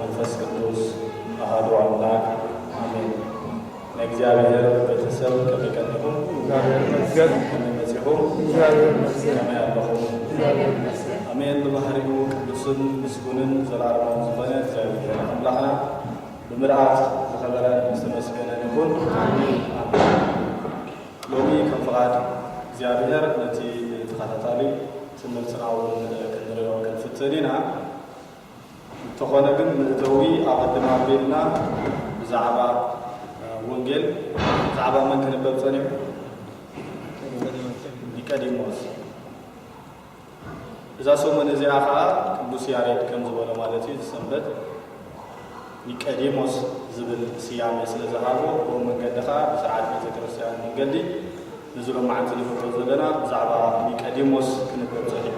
መንፈስ ቅዱስ ኣሃዱ ኣምላክ ኣሜን። ናይ እግዚኣብሔር ቤተሰብ ከመይ ቀኒኹም? እግዚኣብሔር ይመስገን። ከመይ መጺኹም? እግዚኣብሔር ይመስገን። ከመይ ኣለኹም? እግዚኣብሔር ይመስገን። ኣሜን። ብባህሪኡ ቅዱስን ምስጉንን ዘላለማውን ዝኾነ እግዚኣብሔር ኣምላኽና ብምልኣት ዝኸበረን ዝተመስገነን ይኹን። ኣሜን። ሎሚ ከም ፍቓድ እግዚኣብሔር ነቲ ተኸታታሊ ትምህርትና እውን ክንሪኦ ክንፍትን ኢና። እንተኾነ ግን መእተዊ ኣቐድም ኣቢልና ብዛዕባ ወንጌል ብዛዕባ መን ክንበብ ጸኒሑ? ኒቀዲሞስ። እዛ ሰሙን እዚኣ ኸዓ ቅዱስ ያሬድ ከም ዝበሎ ማለት እዩ፣ ዝሰንበት ኒቀዲሞስ ዝብል ስያሜ ስለ ዝሃቦ፣ ብኡ መንገዲ ኸዓ ብስርዓት ቤተ ክርስቲያን መንገዲ ነዚ ሎማዓንቲ ንገብሮ ዘለና ብዛዕባ ኒቀዲሞስ ክንበብ ጸኒሑ።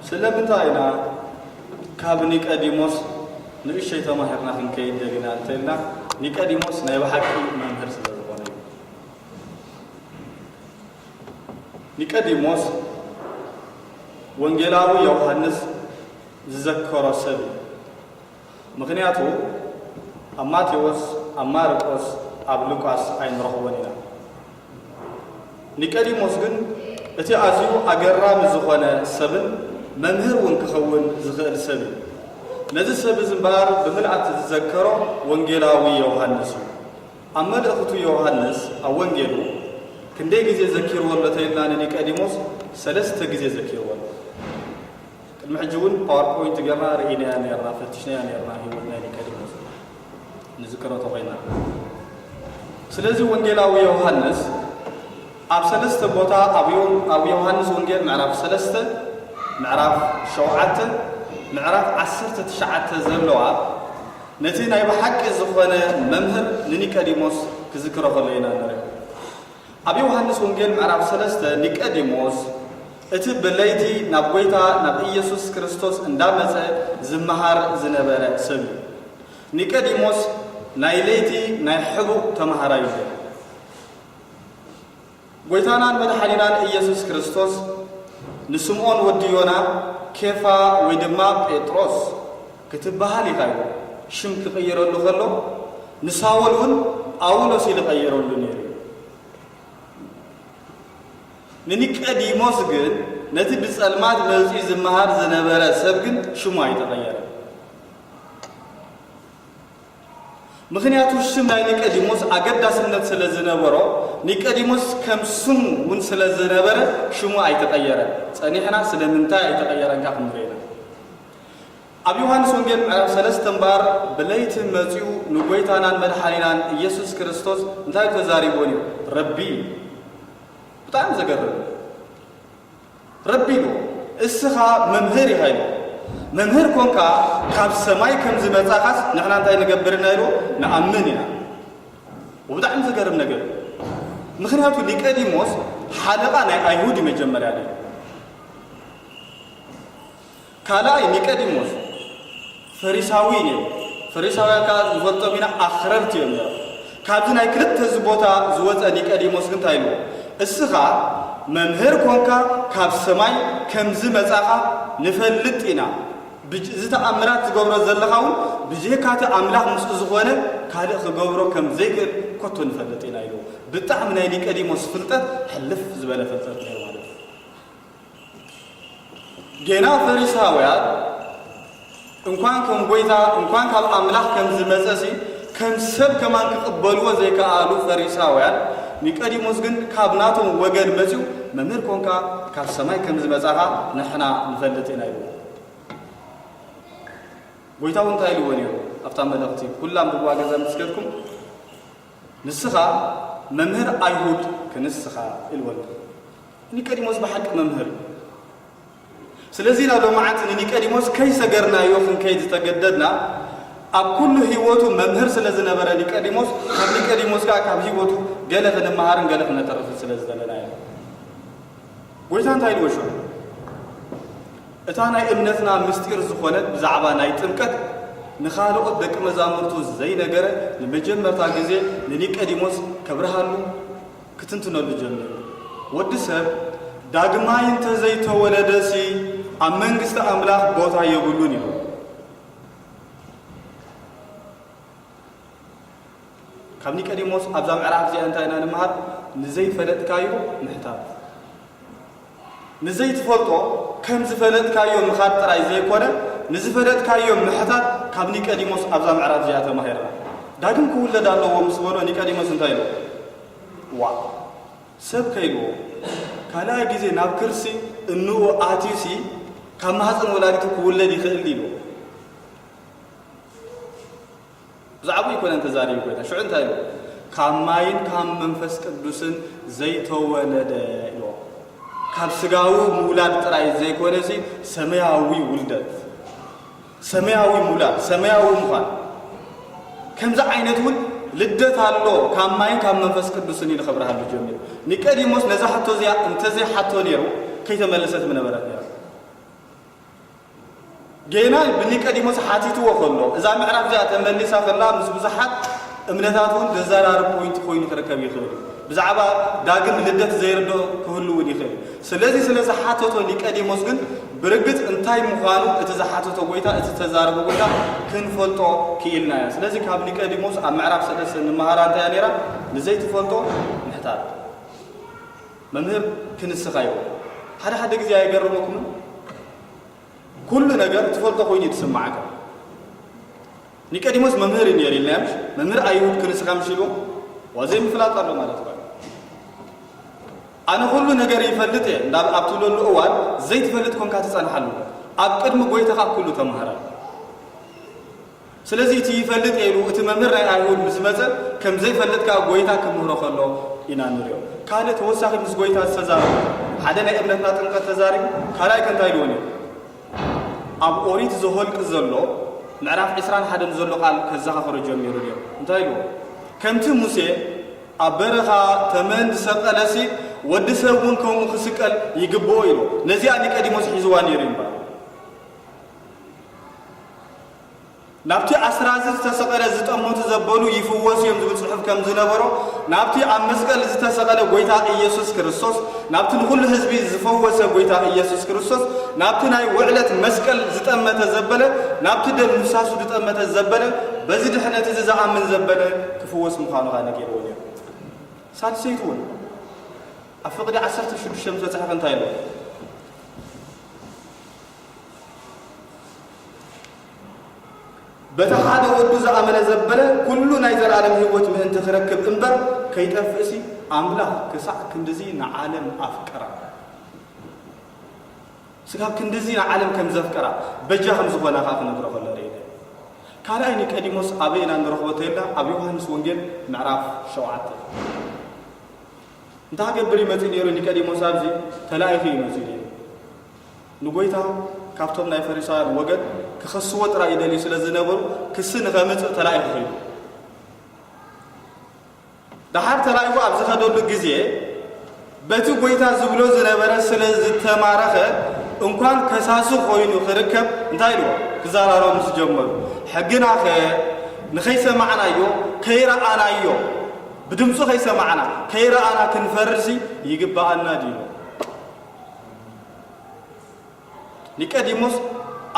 ስለምንታይ ኢና ካብ ኒቀዲሞስ ንእሽተይ ተማሂርና ክንከይድ ደሊና እንተኢልና፣ ኒቀዲሞስ ናይ ብሓቂ መምህር ስለ ዝኾነ እዩ። ኒቀዲሞስ ወንጌላዊ ዮሃንስ ዝዘከሮ ሰብ እዩ። ምኽንያቱ ኣብ ማቴዎስ፣ ኣብ ማርቆስ፣ ኣብ ሉቃስ ኣይንረኽቦን ኢና። ኒቀዲሞስ ግን እቲ ኣዝዩ ኣገራሚ ዝኾነ ሰብን መምህር እውን ክኸውን ዝኽእል ሰብ እዩ። ነዚ ሰብ እዚ እምበኣር ብምልኣት ዝዘከሮ ወንጌላዊ ዮሃንስ እዩ። ኣብ መልእኽቱ ዮሃንስ ኣብ ወንጌሉ ክንደይ ግዜ ዘኪርዎ ኣሎ ተኢልና ንኒቀዲሞስ ሰለስተ ግዜ ዘኪርዎ ኣሎ። ቅድሚ ሕጂ እውን ፓወርፖይንት ጌርና ርኢናያ ኔርና፣ ፈቲሽናያ ኔርና ህይወት ናይ ኒቀዲሞስ ንዝክሮ ተኾይና። ስለዚ ወንጌላዊ ዮሃንስ ኣብ ሰለስተ ቦታ ኣብ ዮ-፣ ኣብ ዮሃንስ ወንጌል ምዕራፍ ሰለስተ፣ ምዕራፍ ሸውዓተ፣ ምዕራፍ ዓሰርተ ትሽዓተ ዘለዋ ነቲ ናይ ብሓቂ ዝኾነ መምህር ንኒቀዲሞስ ክዝክሮ ከሎ ኢና ንርኢ። ኣብ ዮሃንስ ወንጌል ምዕራፍ ሰለስተ ኒቀዲሞስ እቲ ብለይቲ ናብ ጐይታ ናብ ኢየሱስ ክርስቶስ እንዳመጸ ዝመሃር ዝነበረ ሰብ እዩ። ኒቀዲሞስ ናይ ለይቲ ናይ ሕቡእ ተማሃራይ እዩ። ጐይታናን መድሓኒናን ኢየሱስ ክርስቶስ ንስምዖን ወዲ ዮና፣ ኬፋ ወይ ድማ ጴጥሮስ ክትበሃል ኢኻ ኢሉ ሽም ክቕይረሉ ከሎ፣ ንሳውል እውን ጳውሎስ ኢሉ ቀይረሉ ነይሩ እዩ። ንኒቀዲሞስ ግን፣ ነቲ ብጸልማት መጺኡ ዝመሃር ዝነበረ ሰብ ግን ሽሙ ኣይተቐየረን። ምኽንያቱ ሽም ናይ ኒቀዲሞስ ኣገዳስነት ስለ ዝነበሮ፣ ኒቀዲሞስ ከም ስሙ እውን ስለ ዝነበረ ሽሙ ኣይተቐየረን። ጸኒሕና ስለምንታይ ኣይተቐየረን ከኣ ክንርኢ ኢና። ኣብ ዮሃንስ ወንጌል ምዕራፍ ሰለስተ እምበኣር ብለይቲ መጺኡ ንጐይታናን መድሓኒናን ኢየሱስ ክርስቶስ እንታይ ተዛሪብዎ ነይሩ? ረቢ። ብጣዕሚ ዘገርም። ረቢ ኢሉ፣ እስኻ መምህር ኢኻ ኢሉ። መምህር ኮንካ ካብ ሰማይ ከም ዝመጻኻስ ንሕና እንታይ ንገብር ኢና ኢሉ፣ ንኣምን ኢና። ብጣዕሚ ዘገርም ነገር። ምኽንያቱ ኒቀዲሞስ ሓለቓ ናይ ኣይሁድ እዩ መጀመርያ ድዩ? ካልኣይ ኒቀዲሞስ ፈሪሳዊ እዩ ነይሩ። ፈሪሳውያን ከኣ ንፈልጦም ኢና ኣኽረርቲ እዮም ነይሮም። ካብዚ ናይ ክልተ እዚ ቦታ ዝወጸ ኒቀዲሞስ ግን እንታይ ኢልዎ? እስኻ መምህር ኮንካ ካብ ሰማይ ከም ዝመጻኻ ንፈልጥ ኢና። ብጅ-፣ እዚ ተኣምራት ዝገብሮ ዘለኻ እውን ብጀካ እቲ ኣምላኽ ምስኡ ዝኾነ ካልእ ክገብሮ ከም ዘይክእል ኮቶ ንፈልጥ ኢና ኢልዎ። ብጣዕሚ ናይ ኒቀዲሞስ ፍልጠት ሕልፍ ዝበለ ፍልጠት ነይሩ ማለት እዩ። ጌና ፈሪሳውያን እንኳን ከም ጐይታ እንኳን ካብ ኣምላኽ ከም ዝመጸሲ ከም ሰብ ከማን ክቕበልዎ ዘይከኣሉ ፈሪሳውያን፣ ኒቀዲሞስ ግን ካብ ናቶም ወገን መጺኡ፣ መምህር ኮንካ ካብ ሰማይ ከም ዝመጻኻ ንሕና ንፈልጥ ኢና ኢልዎ። ጐይታ እውን እንታይ ኢልዎ ነይሩ ኣብታ መልእኽቲ? ኩላ ኣንብብዋ ገዛ ምስ ከድኩም፣ ንስኻ መምህር ኣይሁድ ክንስኻ ኢልዎ ኣሎ። ኒቀዲሞስ ብሓቂ መምህር እዩ። ስለዚ ናብ ሎማዓንቲ ንኒቀዲሞስ ከይሰገርናዮ ክንከይድ ዝተገደድና፣ ኣብ ኩሉ ህይወቱ መምህር ስለ ዝነበረ ኒቀዲሞስ፣ ካብ ኒቀዲሞስ ከኣ ካብ ህይወቱ ገለ ክንመሃርን ገለ ክነተርፍን ስለ ዝደለና እዩ። ጐይታ እንታይ ኢልዎ ሽዑ? እታ ናይ እምነትና ምስጢር ዝኾነት ብዛዕባ ናይ ጥምቀት ንኻልኦት ደቂ መዛሙርቱ ዘይነገረ ንመጀመርታ ግዜ ንኒቀዲሞስ ከብርሃሉ ክትንትነሉ ጀሚሩ። ወዲ ሰብ ዳግማይ እንተ ዘይተወለደሲ ኣብ መንግስቲ ኣምላኽ ቦታ የብሉን ኢሉ። ካብ ኒቀዲሞስ ኣብዛ ምዕራፍ እዚኣ እንታይ ኢና ንምሃር? ንዘይፈለጥካዮ ምሕታት። ንዘይትፈልጦ ከም ዝፈለጥካዮ ምኻድ ጥራይ ዘይኮነ፣ ንዝፈለጥካዮ ምሕታት ካብ ኒቀዲሞስ ኣብዛ ምዕራፍ እዚኣ ተማሂርና። ዳግም ክውለድ ኣለዎ ምስ በሎ ኒቀዲሞስ እንታይ ኢሉ? ዋ፣ ሰብ ከይልዎ፣ ካልኣይ ግዜ ናብ ክርሲ እንኡ ኣትዩሲ ካብ ማህፀን ወላዲቱ ክውለድ ይኽእል ኢሉ። ብዛዕባኡ ኣይኮነን ተዛሪቡ ጎይታ። ሽዑ እንታይ ኢሉ? ካብ ማይን ካብ መንፈስ ቅዱስን ዘይተወለደ ኢሉ። ካብ ስጋዊ ምውላድ ጥራይ ዘይኮነሲ ሰማያዊ ውልደት፣ ሰማያዊ ምውላድ፣ ሰማያዊ ምዃን። ከምዚ ዓይነት እውን ልደት ኣሎ፣ ካብ ማይን ካብ መንፈስ ቅዱስን ኢሉ ከብርሃሉ ጀሚሩ። ኒቀዲሞስ ነዛ ሕቶ እዚኣ እንተዘይሓቶ ነይሩ ከይተመለሰት ምነበረት ነይራ። ጌና ብኒቀዲሞስ ሓቲትዎ ከሎ፣ እዛ ምዕራፍ እዚኣ ተመሊሳ ከላ ምስ ብዙሓት እምነታት እውን ዘዘራርብ ፖይንት ኮይኑ ክርከብ ይኽእል እዩ። ብዛዕባ ዳግም ልደት ዘይርድኦ ክህሉ እውን ይኽእል እዩ። ስለዚ ስለ ዝሓተቶ ኒቀዲሞስ ግን ብርግጽ እንታይ ምዃኑ እቲ ዝሓተቶ ጎይታ፣ እቲ ዝተዛረቦ ጎይታ ክንፈልጦ ክኢልና ኢና። ስለዚ ካብ ኒቀዲሞስ ኣብ ምዕራፍ ሰለስተ ንመሃራ እንታይ እያ ነይራ? ንዘይትፈልጦ ምሕታት። መምህር ክንስኻ ይብል። ሓደ ሓደ ግዜ ኣይገርመኩምን? ኩሉ ነገር ትፈልጦ ኮይኑ እዩ ዝስምዓካ። ኒቀዲሞስ መምህር እዩ ነይሩ ኢልና ምሽ? መምህር ኣይሁድ ክንስኻ ምሽ ኢልዎ? ዋ ዘይምፍላጥ ኣሎ ማለት እዩ። ኣነ ኩሉ ነገር ይፈልጥ እየ እንዳ ኣብ ትብለሉ እዋን ዘይትፈልጥ ኮንካ ትጸንሓሉ። ኣብ ቅድሚ ጎይታ ካብ ኩሉ ተማሃራ። ስለዚ እቲ ይፈልጥ እየ ኢሉ እቲ መምህር ናይ ኣይሁድ ምስ መጸ ከም ዘይፈልጥ ከኣ ጎይታ ክምህሮ ከሎ ኢና ንሪኦ። ካልእ ተወሳኺ ምስ ጎይታ ዝተዛረበ ሓደ ናይ እምነትና ጥምቀት ተዛሪቡ ካልኣይ ከ እንታይ ኢልዎ ነይሩ? ኣብ ኦሪት ዘኍልቅ ዘሎ ምዕራፍ ዕስራን ሓደን ዘሎ ቃል ከዘኻኽሮ ጀሚሩ ነይሩ። እንታይ ኢልዎ? ከምቲ ሙሴ ኣብ በረኻ ተመን ዝሰቀለሲ ወዲ ሰብ እውን ከምኡ ክስቀል ይግብኦ ኢሉ። ነዚኣ ኒቀዲሞስ ሒዝዋ ነይሩ ይምበር። ናብቲ ኣስራዚ ዝተሰቐለ ዝጠመቱ ዘበሉ ይፍወሱ እዮም ዝብል ጽሑፍ ከም ዝነበሮ፣ ናብቲ ኣብ መስቀል ዝተሰቐለ ጎይታ ኢየሱስ ክርስቶስ፣ ናብቲ ንኹሉ ህዝቢ ዝፈወሰ ጎይታ ኢየሱስ ክርስቶስ፣ ናብቲ ናይ ውዕለት መስቀል ዝጠመተ ዘበለ፣ ናብቲ ደም ምፍሳሱ ዝጠመተ ዘበለ፣ በዚ ድሕነት እዚ ዝኣምን ዘበለ ክፍወስ ምዃኑ ኸኣ ነጊርዎ ነይሩ። ሳልሰይቲ እውን ኣብ ፍቕዲ ዓሰርተ ሽዱሽተ ምስ በጽሐ እንታይ ኢሉ? በቲ ሓደ ወዱ ዝኣመነ ዘበለ ኩሉ ናይ ዘለኣለም ህይወት ምእንቲ ክረክብ እምበር ከይጠፍእሲ ኣምላኽ ክሳዕ ክንድዚ ንዓለም ኣፍቀራ። ስጋብ ክንድዚ ንዓለም ከም ዘፍቀራ በጃ ከም ዝኾና ኸዓ ክነግሮ ከሎ ርኢና። ካልኣይ ኒቀዲሞስ ኣበይ ኢና ንረኽቦ ተይልና ኣብ ዮሃንስ ወንጌል ምዕራፍ ሸውዓተ። እንታይ ክገብር እዩ መጺኡ ነይሩ ኒቀዲሞስ? ኣብዚ ተላኢኹ እዩ መጺኡ ነይሩ። ንጎይታ ካብቶም ናይ ፈሪሳውያን ወገን ክኸስዎ ጥራይ ይደልዩ ስለ ዝነበሩ ክሲ ንኸምጽእ ተላኢኹ ኸይዱ። ደሓር ተላኢኹ ኣብ ዝኸደሉ ግዜ በቲ ጎይታ ዝብሎ ዝነበረ ስለ ዝተማረኸ እንኳን ከሳሲ ኮይኑ ክርከብ እንታይ ኢልዎ ክዘራረቡ ምስ ጀመሩ ሕግናኸ ንኸይሰማዕናዮ ከይረኣናዮ ብድምፁ ከይሰማዕና ከይረኣና ክንፈርድሲ ይግበኣና ድዩ? ኒቀዲሞስ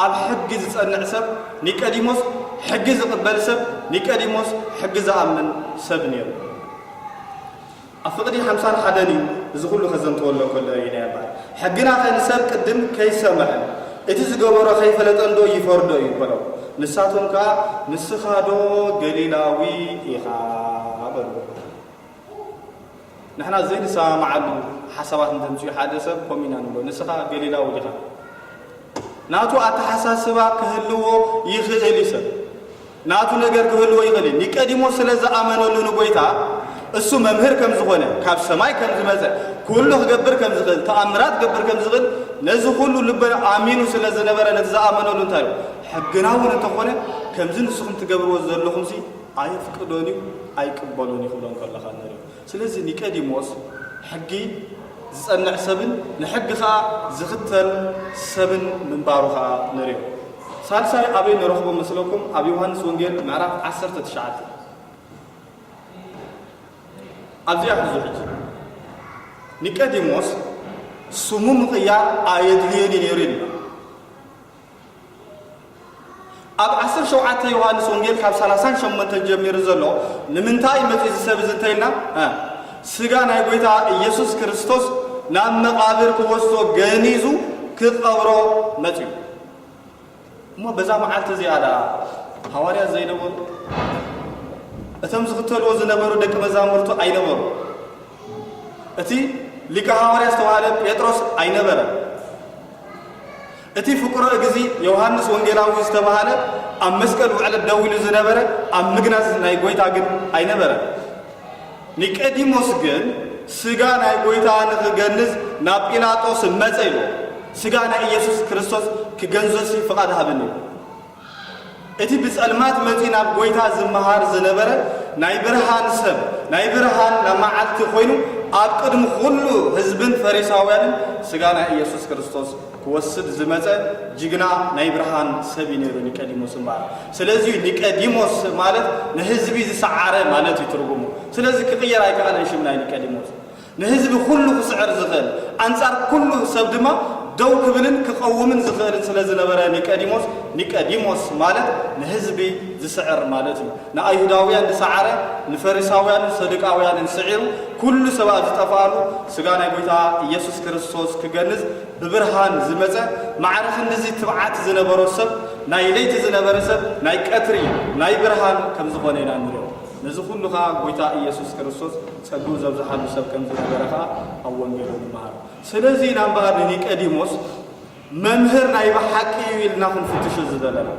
ኣብ ሕጊ ዝጸንዕ ሰብ፣ ኒቀዲሞስ ሕጊ ዝቕበል ሰብ፣ ኒቀዲሞስ ሕጊ ዝኣምን ሰብ ነይሩ። ኣብ ፍቕዲ ሓምሳን ሓደን እዩ እዚ ኩሉ ከዘንትወሎ ከሎ እዩ ናይ እምበኣር። ሕግናኸ ንሰብ ቅድም ከይሰምዐ እቲ ዝገበሮ ከይፈለጠ እንዶ ይፈርዶ እዩ በሎም። ንሳቶም ከኣ ንስኻ ዶ ገሊላዊ ኢኻ በልዎ። ንሕና ዘይንሰማማዓሉ ሓሳባት እንተምፅኡ ሓደ ሰብ ከምኡ ኢና ንብሎ፣ ንስኻ ገሊላዊ ዲኻ? ናቱ ኣተሓሳስባ ክህልዎ ይኽእል እዩ ሰብ። ናቱ ነገር ክህልዎ ይኽእል እዩ። ኒቀዲሞስ ስለ ዝኣመነሉ ንጎይታ እሱ መምህር ከም ዝኾነ፣ ካብ ሰማይ ከም ዝመፀ፣ ኩሉ ክገብር ከም ዝኽእል፣ ተኣምራት ክገብር ከም ዝኽእል፣ ነዚ ኩሉ ልበ ኣሚኑ ስለ ዝነበረ ነቲ ዝኣመነሉ እንታይ ኢሉ? ሕግና እውን እንተኾነ ከምዚ ንስኹም ትገብርዎ ዘለኹምሲ ኣየፍቅዶን እዩ፣ ኣይቅበሎን እዩ ክብሎ እንከለኻ ንርኢ። ስለዚ ኒቀዲሞስ ሕጊ ዝጸንዕ ሰብን ንሕጊ ኸኣ ዝኽተል ሰብን ምንባሩ ኸኣ ንርኢ። ሳልሳይ ኣበይ ንረኽቦ መስለኩም? ኣብ ዮሃንስ ወንጌል ምዕራፍ ዓሰርተ ትሽዓተ። ኣብዚኣ ሕዙ ሕጂ ኒቀዲሞስ ስሙ ምቕያር ኣየድልዮን እዩ ነይሩ ኢልና። ኣብ ሸውዓተ ዮሃንስ ወንጌል ካብ ሰላሳን ሸሞንተን ጀሚሩ ዘሎ ንምንታይ መጺኡ እዚ ሰብ እዚ እንተኢልና፣ እ፣ ስጋ ናይ ጎይታ ኢየሱስ ክርስቶስ ናብ መቓብር ክወስዶ ገኒዙ ክቐብሮ መጺኡ። እሞ በዛ መዓልቲ እዚኣ ደኣ ሃዋርያት ዘይነበሩ? እቶም ዝኽተልዎ ዝነበሩ ደቂ መዛሙርቱ ኣይነበሩ? እቲ ሊቀ ሃዋርያ ዝተባህለ ጴጥሮስ ኣይነበረን? እቲ ፍቁረ እግዚ ዮሃንስ ወንጌላዊ ዝተባህለ ኣብ መስቀል ውዕለት ደው ኢሉ ዝነበረ ኣብ ምግናዝ ናይ ጎይታ ግን ኣይነበረን? ኒቀዲሞስ ግን ስጋ ናይ ጎይታ ንኽገንዝ ናብ ጲላጦስ መጸ ኢሉ፣ ስጋ ናይ ኢየሱስ ክርስቶስ ክገንዘሲ ፍቓድ ሃብኒ። እቲ ብጸልማት መጺኡ ናብ ጎይታ ዝመሃር ዝነበረ ናይ ብርሃን ሰብ፣ ናይ ብርሃን ናይ መዓልቲ ኮይኑ ኣብ ቅድሚ ኩሉ ህዝብን ፈሪሳውያንን ስጋ ናይ ኢየሱስ ክርስቶስ ክወስድ ዝመጸ ጅግና ናይ ብርሃን ሰብ እዩ ነይሩ ኒቀዲሞስ እምበኣር። ስለዚ ኒቀዲሞስ ማለት ንህዝቢ ዝሰዓረ ማለት እዩ ትርጉሙ። ስለዚ ክቕየር ኣይከኣለን ሽም ናይ ኒቀዲሞስ። ንህዝቢ ኩሉ ክስዕር ዝኽእል፣ ኣንጻር ኩሉ ሰብ ድማ ደው ክብልን ክቐውምን ዝኽእልን ስለ ዝነበረ ኒቀዲሞስ፣ ኒቀዲሞስ ማለት ንህዝቢ ዝስዕር ማለት እዩ። ንኣይሁዳውያን ዝሰዓረ፣ ንፈሪሳውያንን ሰዱቃውያንን ስዒሩ፣ ኩሉ ሰብ ኣብ ዝጠፍኣሉ፣ ስጋ ናይ ጎይታ ኢየሱስ ክርስቶስ ክገንዝ ብብርሃን ዝመጸ፣ ማዕረ ክንድዚ ትብዓት ዝነበሮ ሰብ፣ ናይ ለይቲ ዝነበረ ሰብ፣ ናይ ቀትሪ፣ ናይ ብርሃን ከም ዝኾነ ኢና ንሪኦ። ነዚ ኩሉ ኸኣ ጎይታ ኢየሱስ ክርስቶስ ጸግኡ ዘብዝሓሉ ሰብ ከም ዝነበረ ኸኣ ኣብ ወንጌሉ ንመሃር። ስለዚ ኢና እምበኣር ንኒቀዲሞስ መምህር ናይ ብሓቂ እዩ ኢልና ክንፍትሾ ዝደለና።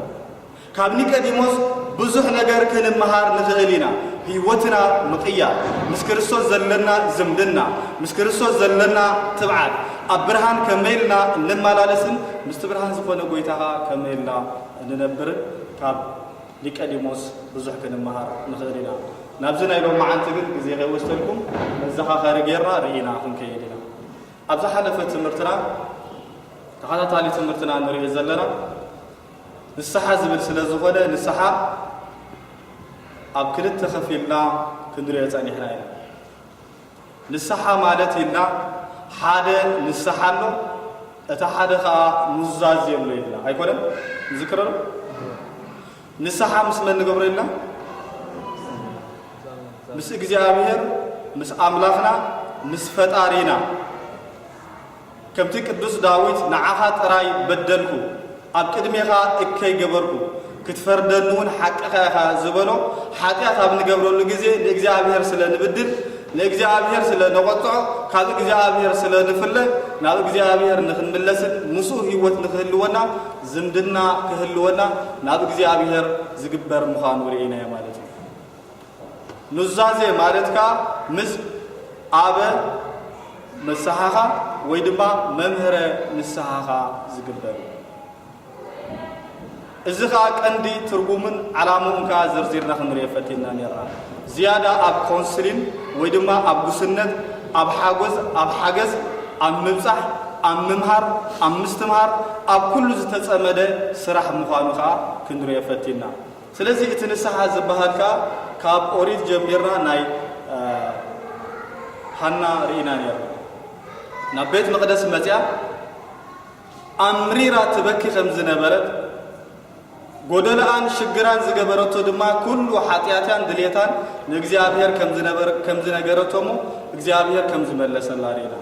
ካብ ኒቀዲሞስ ብዙሕ ነገር ክንመሃር ንኽእል ኢና። ህይወትና ምቕያር፣ ምስ ክርስቶስ ዘለና ዝምድና፣ ምስ ክርስቶስ ዘለና ትብዓት፣ ኣብ ብርሃን ከመይ ኢልና እንመላለስን ምስቲ ብርሃን ዝኾነ ጎይታ ኸኣ ከመይ ኢልና እንነብርን ካብ ኒቀዲሞስ ብዙሕ ክንመሃር ንኽእል ኢና። ናብዚ ናይ ሎማዓንቲ ግን ግዜ ከይወስደልኩም መዘኻኸሪ ጌርና ርኢና ክንከይድ ኢና። ኣብ ዝሓለፈ ትምህርትና፣ ተኸታታሊ ትምህርትና ንሪኦ ዘለና ንስሓ ዝብል ስለ ዝኾነ፣ ንስሓ ኣብ ክልተ ከፊልና ክንሪኦ ጸኒሕና ኢና። ንስሓ ማለት ኢልና ሓደ ንስሓ ኣሎ፣ እቲ ሓደ ኸኣ ኑዛዜ ኣሎ ኢልና። ኣይኮነን? ንዝክረሉ? ንስሓ ምስ መን ንገብሮ ኢልና? ምስ እግዚኣብሔር፣ ምስ ኣምላኽና፣ ምስ ፈጣሪና። ከምቲ ቅዱስ ዳዊት፣ "ንዓኻ ጥራይ በደልኩ፣ ኣብ ቅድሜኻ እከይ ገበርኩ፣ ክትፈርደኒ እውን ሓቅኻ ኢኻ" ዝበሎ፣ ሓጢኣት ኣብ ንገብረሉ ግዜ ንእግዚኣብሔር ስለ ንብድል፣ ንእግዚኣብሔር ስለ ነቖጽዖ፣ ካብ እግዚኣብሔር ስለ ንፍለ፣ ናብ እግዚኣብሔር ንኽንምለስን ምስኡ ህይወት ንኽህልወና፣ ዝምድና ክህልወና፣ ናብ እግዚኣብሔር ዝግበር ምዃኑ ርኢናዮ ማለት እዩ። ኑዛዜ ማለት ከኣ ምስ ኣበ ንስሓኻ ወይ ድማ መምህረ ንስሓኻ ዝግበር እዩ። እዚ ኸኣ ቀንዲ ትርጉምን ዓላምኡን ከኣ ዘርዚርና ክንሪኦ ፈቲንና ኔርና። ዝያዳ ኣብ ኮንስሊን ወይ ድማ ኣብ ጉስነት፣ ኣብ ሓጎዝ፣ ኣብ ሓገዝ፣ ኣብ ምብጻሕ፣ ኣብ ምምሃር፣ ኣብ ምስትምሃር፣ ኣብ ኩሉ ዝተጸመደ ስራሕ ምዃኑ ከኣ ክንሪኦ ፈቲንና። ስለዚ እቲ ንስሓ ዝበሃል ከኣ ካብ ኦሪት ጀሚርና ናይ፣ እ፣ ሃና ርኢና ኔርና። ናብ ቤት መቕደስ መጺኣ ኣምሪራ ትበኪ ከም ዝነበረት፣ ጎደለኣን ሽግራን ዝገበረቶ ድማ ኩሉ ሓጢኣታን ድሌታን ንእግዚኣብሔር ከም ዝነበር-፣ ከም ዝነገረቶ እሞ እግዚኣብሔር ከም ዝመለሰላ ርኢና።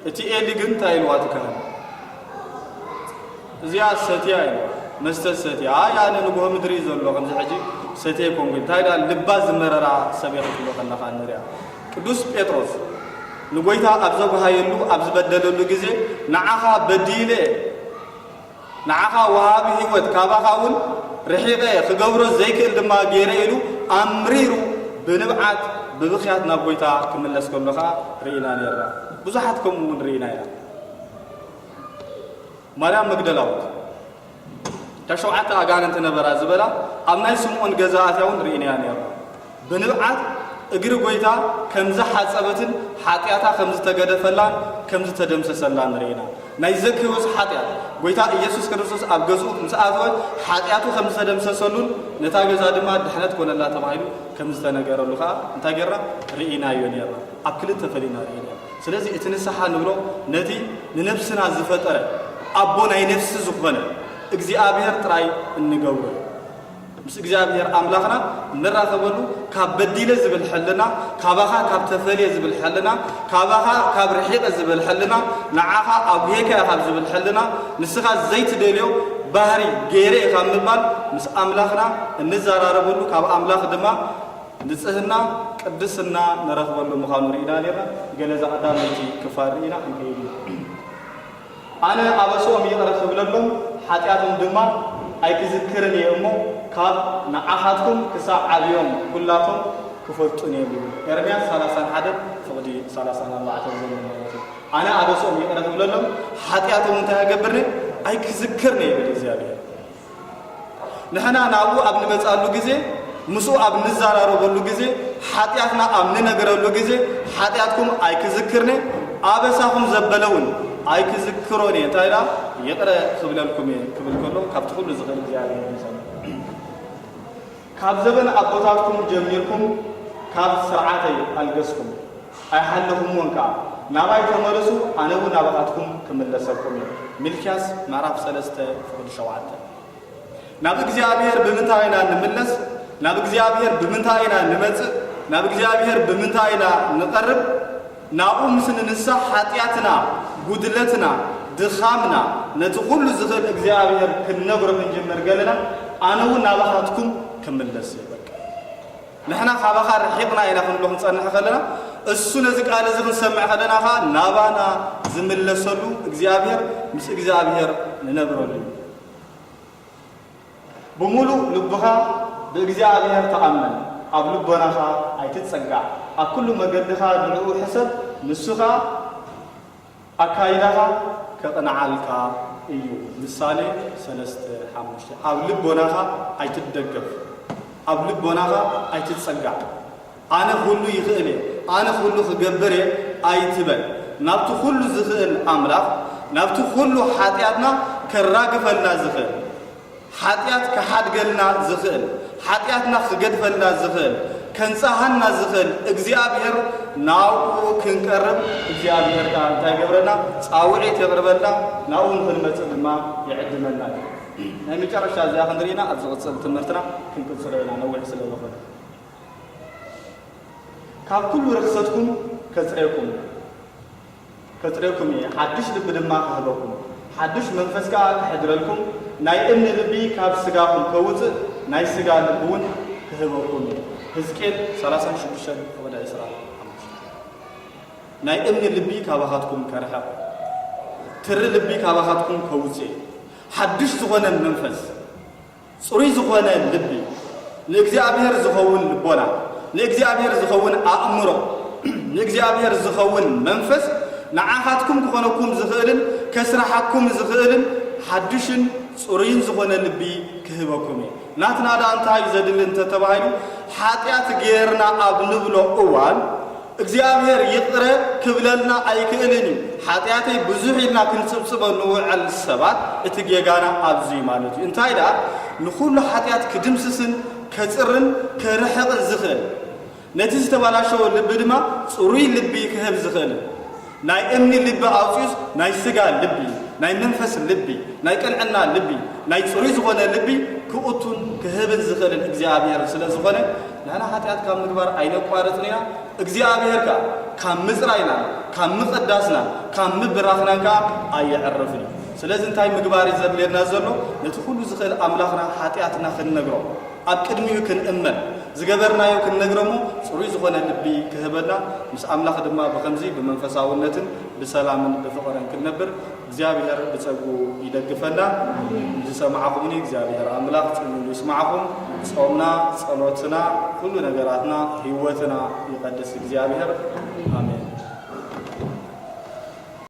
እቲ ኤሊ ግን እንታይ ኢልዋ እቲ ካህን? እዚኣ ሰትያ ኢልዋ፣ መስተ ሰትያ። ኣይ ኣነ ንግሆ ምድሪ እዩ ዘሎ፣ ከምዚ ሕጂ ሰትየ ኮንኩ። እንታይ ኢላ ልባ ዝመረራ ሰብ እያ ክትብሎ ከለኻ ንሪኣ። ቅዱስ ጴጥሮስ ንጎይታ ኣብ ዘጉሃየሉ፣ ኣብ ዝበደለሉ ግዜ፣ "ንዓኻ በዲለ፣ ንዓኻ ወሃቢ ህይወት፣ ካባኻ እውን ርሒቐ፣ ክገብሮ ዘይክእል ድማ ገይረ" ኢሉ ኣምሪሩ ብንብዓት ብብኽያት ናብ ጎይታ ክምለስ ከሎ ኸዓ ርኢና ኔርና። ብዙሓት ከምኡ እውን ርኢና ኢና። ማርያም መግደላዊት እታ ሸውዓተ ኣጋንንቲ ነበራ ዝበላ ኣብ ናይ ስምዖን ገዛ ኣትያ እውን ርኢናያ ኔርና። ብንብዓት እግሪ ጎይታ ከም ዝሓጸበትን ሓጢኣታ ከም ዝተገደፈላን ከም ዝተደምሰሰላን ርኢና። ናይ ዘኬዎስ ሓጢኣት፣ ጎይታ ኢየሱስ ክርስቶስ ኣብ ገዝኡ ምስ ኣተወ ሓጢኣቱ ከም ዝተደምሰሰሉን ነታ ገዛ ድማ ድሕነት ኮነላ ተባሂሉ ከም ዝተነገረሉ ኸዓ እንታይ ጌርና? ርኢናዮ ኔርና። ኣብ ክልተ ፈሊና ርኢናዮ። ስለዚ እቲ ንስሓ ንብሎ ነቲ ንነብስና ዝፈጠረ ኣቦ ናይ ነፍሲ ዝኾነ እግዚኣብሔር ጥራይ እንገብሮ። ምስ እግዚኣብሔር ኣምላኽና እንራኸበሉ፣ ካብ በዲለ ዝብል ሕልና፣ ካባኻ ካብ ተፈልየ ዝብል ሕልና፣ ካባኻ ካብ ርሒቐ ዝብል ሕልና፣ ንዓኻ ኣጉሄካ ካብ ዝብል ሕልና፣ ንስኻ ዘይትደልዮ ባህሪ ገይረ ካብ ምባል ምስ ኣምላኽና እንዘራረበሉ፣ ካብ ኣምላኽ ድማ ንጽህና ቅድስና ንረኽበሉ ምዃኑ ርኢና ነርና። ገለ እዛ ቀዳመይቲ ክፋል ርኢና ክንከይድ ኢና። ኣነ ኣበስኦም ይቕረ ክብለሎም፣ ሓጢኣቶም ድማ ኣይክዝክርን እየ እሞ፣ ካብ ንዓኻትኩም ክሳዕ ዓብዮም ኩላቶም ክፈልጡን እዮም ይብል። ኤርምያስ ሰላሳን ሓደን ፍቕዲ ሰላሳን ኣርባዕተን ዘሎ ማለት እዩ። ኣነ ኣበስኦም ይቕረ ክብለሎም፣ ሓጢኣቶም እንታይ ኣይገብርን እየ? ኣይክዝክርን እየ ይብል እግዚኣብሔር። ንሕና ናብኡ ኣብ ንመጻሉ ግዜ፣ ምስኡ ኣብ ንዘራረበሉ ግዜ፣ ሓጢኣትና ኣብ ንነገረሉ ግዜ፣ ሓጢኣትኩም ኣይክዝክርኔ፣ ኣበሳኹም ዘበለ እውን ኣይክዝክሮኔ። እንታይ ኢላ? ይቕረ ክብለልኩም እየ ክብል ከሎ፣ ካብቲ ኩሉ ዝኽእል እግዚኣብሔር እዩ ዝሰምዕ። ካብ ዘበን ኣቦታትኩም ጀሚርኩም ካብ ስርዓተይ ኣልገስኩም፣ ኣይሓለኹምዎን ከኣ። ናባይ ተመለሱ፣ ኣነ እውን ናባኻትኩም ክምለሰልኩም እየ። ሚልክያስ ምዕራፍ ሰለስተ ፍቕዲ ሸውዓተ። ናብ እግዚኣብሔር ብምንታይ ኢና ንምለስ? ናብ እግዚኣብሔር ብምንታይ ኢና ንመጽእ? ናብ እግዚኣብሔር ብምንታይ ኢና ንቐርብ? ናብኡ ምስ ንንሳሕ፣ ሓጢኣትና፣ ጉድለትና፣ ድኻምና፣ ነቲ ኩሉ ዝኽእል እግዚኣብሔር ክንነግሮ ክንጅምር ገለና፣ ኣነ እውን ናባኻትኩም ክምለስ እየ። በቃ፣ ንሕና ካባኻ ርሒቕና ኢና ክንብሎ ክንጸንሕ ከለና፣ እሱ ነዚ ቃል እዚ ክንሰምዕ ከለና ኸኣ ናባና ዝምለሰሉ እግዚኣብሔር፣ ምስ እግዚኣብሔር ንነብረሉ እዩ። ብምሉእ ልብኻ ብእግዚኣብሔር ተኣመን፣ ኣብ ልቦናኻ ኣይትጸጋዕ፣ ኣብ ኩሉ መገድኻ ንዕኡ ሕሰብ፣ ንሱ ኸኣ ኣካይዳኻ ከቕንዓልካ እዩ። ምሳሌ ሰለስተ ሓሙሽተ። ኣብ ልቦናኻ ኣይትደገፍ፣ ኣብ ልቦናኻ ኣይትጸጋዕ። ኣነ ኩሉ ይኽእል እየ፣ ኣነ ኩሉ ክገብር እየ ኣይትበል። ናብቲ ኩሉ ዝኽእል ኣምላኽ፣ ናብቲ ኩሉ ሓጢኣትና ከራግፈልና ዝኽእል፣ ሓጢኣት ክሓድገልና ዝኽእል፣ ሓጢኣትና ክገድፈልና ዝኽእል፣ ከንጽሃና ዝኽእል እግዚኣብሔር፣ ናብኡ ክንቀርብ እግዚኣብሔር ከኣ እንታይ ይገብረና? ጻውዒት የቕርበልና፣ ናብኡ ንኽንመጽእ ድማ ይዕድመና እዩ። ናይ መጨረሻ እዚኣ ክንሪእና ኣብ ዝቕጽል ትምህርትና ክንቅጽሎ ኢና፣ ነዊሕ ስለ ዝኾነ። ካብ ኩሉ ርኽሰትኩም ከጽሬኩም፣ ከጽሬኩም እየ፣ ሓድሽ ልቢ ድማ ክህበኩም፣ ሓድሽ መንፈስ ከኣ ክሕድረልኩም፣ ናይ እምኒ ልቢ ካብ ስጋኹም ከውጽእ፣ ናይ ስጋ ልቢ እውን ክህበኩም እየ። ሕዝቅኤል ሰላሳን ሽዱሽተን ፍቕዲ ዕስራን ሓሙሽተን። ናይ እምኒ ልቢ ካባኻትኩም ከርሕቕ፣ ትሪ ልቢ ካባኻትኩም ከውጽእ፣ ሓድሽ ዝኾነ መንፈስ፣ ጽሩይ ዝኾነ ልቢ፣ ንእግዚኣብሔር ዝኸውን ልቦና፣ ንእግዚኣብሔር ዝኸውን ኣእምሮ፣ ንእግዚኣብሔር ዝኸውን መንፈስ ንዓኻትኩም ክኾነኩም ዝኽእልን ከስርሓኩም ዝኽእልን ሓድሽን ጽሩይን ዝኾነ ልቢ ክህበኩም እየ። ናትና ደኣ እንታይ እዩ ዘድሊ እንተተባሂሉ፣ ሓጢኣት ጌርና ኣብ ንብሎ እዋን እግዚኣብሔር ይቕረ ክብለልና ኣይክእልን እዩ። ሓጢኣተይ ብዙሕ ኢልና ክንጽብጽቦ ንውዕል ሰባት፣ እቲ ጌጋና ኣብዚ እዩ ማለት እዩ። እንታይ ደኣ ንኹሉ ሓጢኣት ክድምስስን ከጽርን ከርሕቕን ዝኽእል፣ ነቲ ዝተበላሸወ ልቢ ድማ ጽሩይ ልቢ ክህብ ዝኽእል፣ ናይ እምኒ ልቢ ኣውጺኡስ ናይ ስጋ ልቢ፣ ናይ መንፈስ ልቢ፣ ናይ ቅንዕና ልቢ፣ ናይ ጽሩይ ዝኾነ ልቢ ክእቱን ክህብን ዝኽእልን እግዚኣብሔር ስለ ዝኾነ፣ ንሕና ሓጢኣት ካብ ምግባር ኣይነቋርጽን ኢና። እግዚኣብሔር ከኣ ካብ ምጽራይናን ካብ ምቕዳስናን ካብ ምብራኽናን ከኣ ኣየዕርፍን እዩ። ስለዚ እንታይ ምግባር እዩ ዘድልየና ዘሎ? ነቲ ኩሉ ዝኽእል ኣምላኽና ሓጢኣትና ክንነግሮ፣ ኣብ ቅድሚኡ ክንእመን፣ ዝገበርናዮ ክንነግሮ እሞ ጽሩይ ዝኾነ ልቢ ክህበና፣ ምስ ኣምላኽ ድማ ብኸምዚ ብመንፈሳውነትን ብሰላምን ብፍቕርን ክንነብር እግዚኣብሔር ብጸግኡ ይደግፈና። ዝሰማዕኹምኒ እግዚኣብሔር ኣምላኽ ጽሉሉ ይስማዕኹም። ጾምና፣ ጸሎትና፣ ኩሉ ነገራትና፣ ህይወትና ይቐድስ እግዚኣብሔር። ኣሜን።